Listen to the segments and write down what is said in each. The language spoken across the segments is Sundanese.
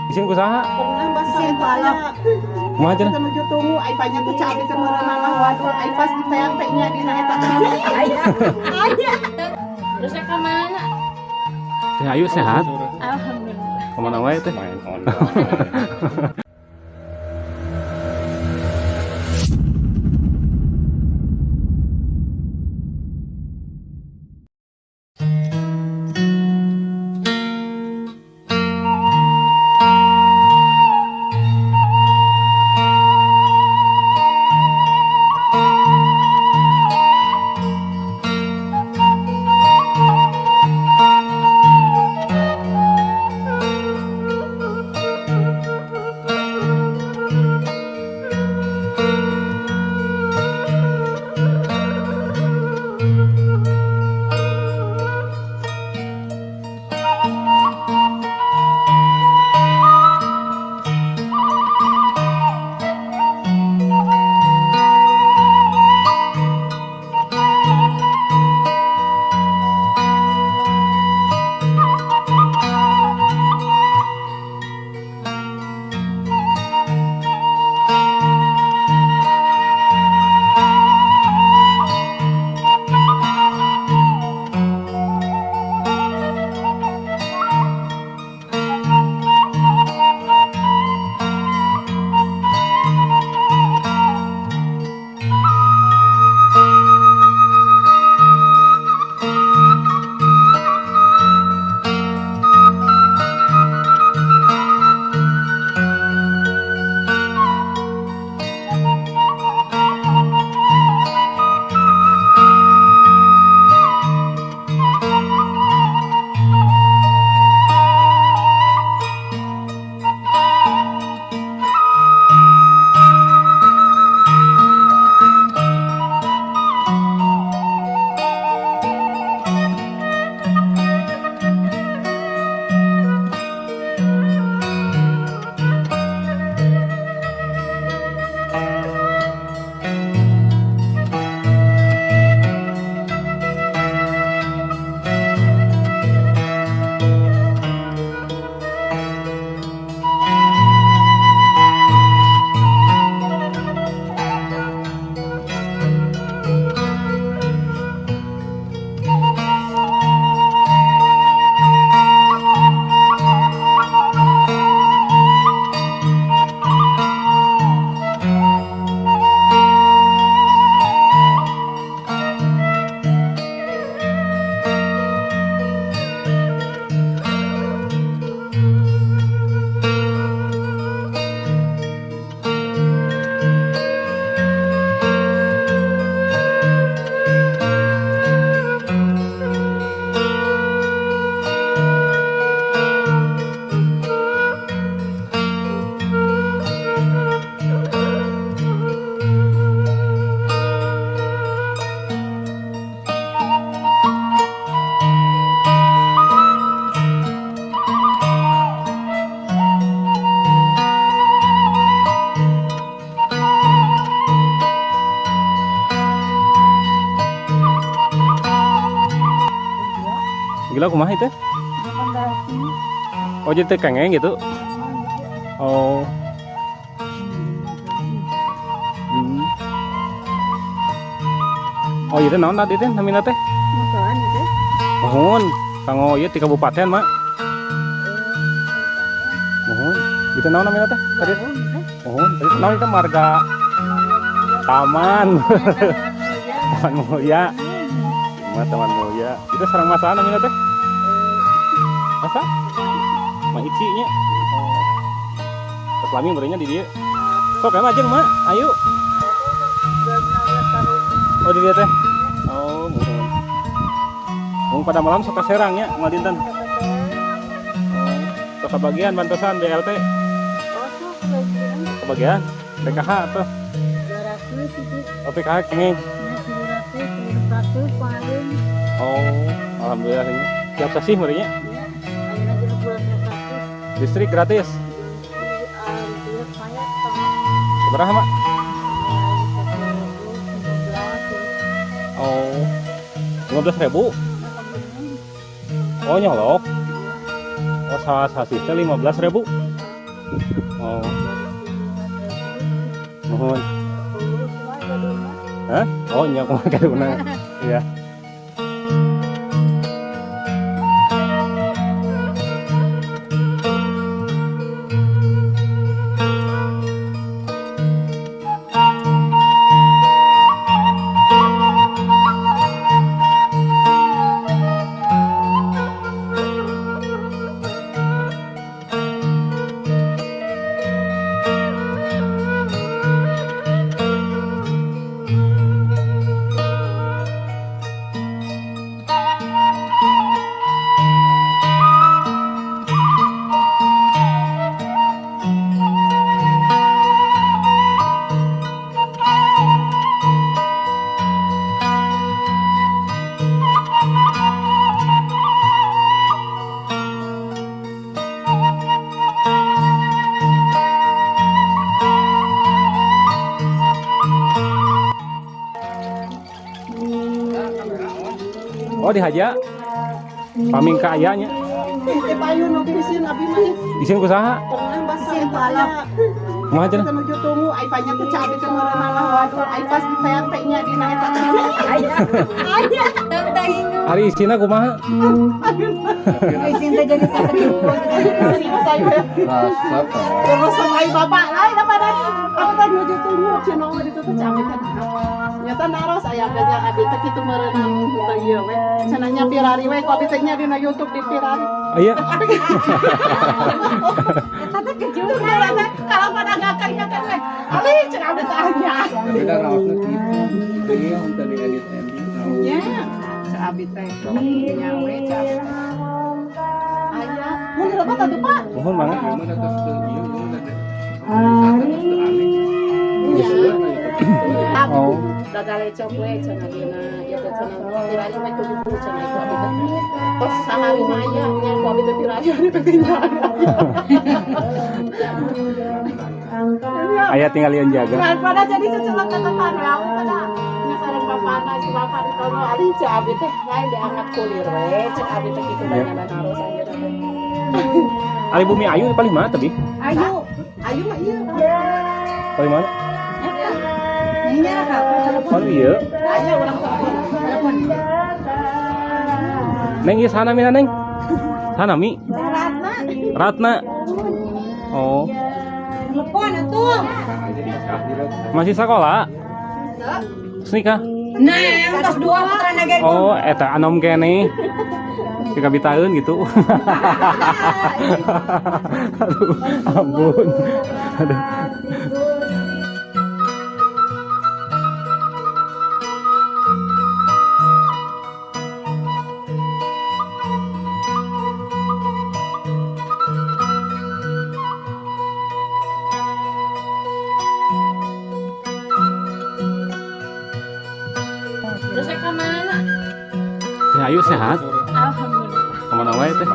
Isin ku saha? Pernah basah Isin eta palak. aya. Kumaha cenah? Kita nuju tunggu ai banyak tuh cabe teh meureun malah waduh ai pas di PRT nya dina eta. Aya. Terus ke mana? Teh Ayu sehat? Alhamdulillah. Kemana wae teh? Main online. Gila kumaha itu? Oh jadi teh kengeng gitu? Oh. Hmm. Oh iya teh naon tadi teh namina teh? Motoan itu. Mohon, kanggo ieu ti kabupaten mak. Mohon, itu naon namina teh? Tadi mohon, tadi naon itu marga taman. Taman Mulia. Cuma Taman Mulia. Itu sarang masa namina teh? Masa? Ma Ici nya. Oh. Terus lami merenya di dieu. Sok ya majeng mak, ayo. Oh di dieu teh. Oh, mohon. Mun pada malam suka serang ya, moal dinten. Oh, sok kebagian bantosan BLT, kebagian PKH atau oh PKH kenging. Oh, alhamdulillah ini. Tiap sasih merenya. Listrik gratis. Seberapa, Mak? Oh, 15.000. Oh, nyolok. Oh, salah sasih teh 15.000. Oh. Muhun. Hah? Oh, nya kumaha kaduna. Iya. Oh, dihaja. Pamingka aya nya. Teh payun oge isin abi mah. Isin ku saha? Pernah basah eta aya. Kumaha cenah? Kita nuju tunggu ai panya teh cabe teh meureun waduh ai pas dipayang teh nya dina eta. Aya. Aya. Ari isina kumaha? Isin teh jadi kaserius. Rasa Terus sama ai bapak lain apa tadi? Aku teh nuju tunggu cenah mah ditu teh cabe teh. Nyata naros aya banyak abi teh kitu meureun teu ieu we. Cenah nya pirari we ku abi teh nya dina YouTube di pirari. Aya. Eta teh kejutan kalau pada ngakak ngakak we. Ali cenah abi teh anya. Tapi dah raosna kitu. Itu ieu teu diedit edit. Nya, cek abi teh. Nya we cek abi teh. Aya, mun dilebat atuh Pak. Muhun mangga. Ieu mah da tos teu ieu mah da wisata tos teu aneh. Nya. Oh. Dagalecok we cenah dina ieu teh cenah pirari we kudu cenah ku abi teh. Tos sahari mah aya nya ku abi teh pirari ari teh nya. Aya tinggal lian jaga. Pada jadi cecelek tetepan we abi teh da. Nya sareng bapana si bapak di kono ari cek abi teh lain diangkat kulir we cek abi teh kitu banyak naros ayeuna teh. Ari bumi ayu paling mana tebih? Ayu, ayu mah ieu. Paling mana? Nya kak. Paling ieu. Aya urang telepon. Telepon. Neng ieu sana mina neng? Sana mi? Ratna. Ratna. Oh, Telepon atuh. masih sekolah? Terus nikah? Nah, tos dua putra naga. Oh, eta anom keneh. Tiga bitaeun gitu. Aduh, ampun. Aduh. Terus saya ke mana? Teh Ayu sehat? Alhamdulillah. Kemana wae teh?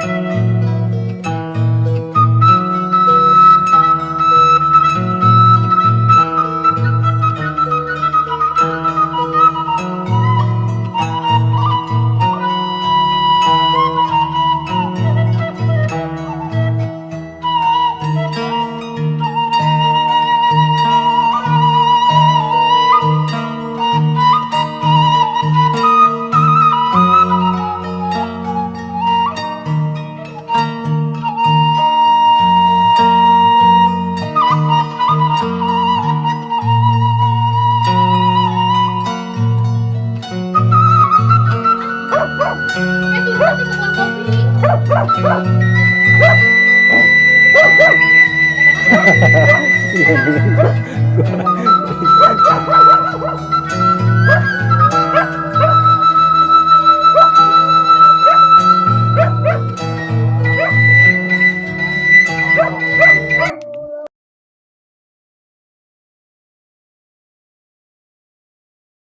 Eh, turun nanti bukan kopi.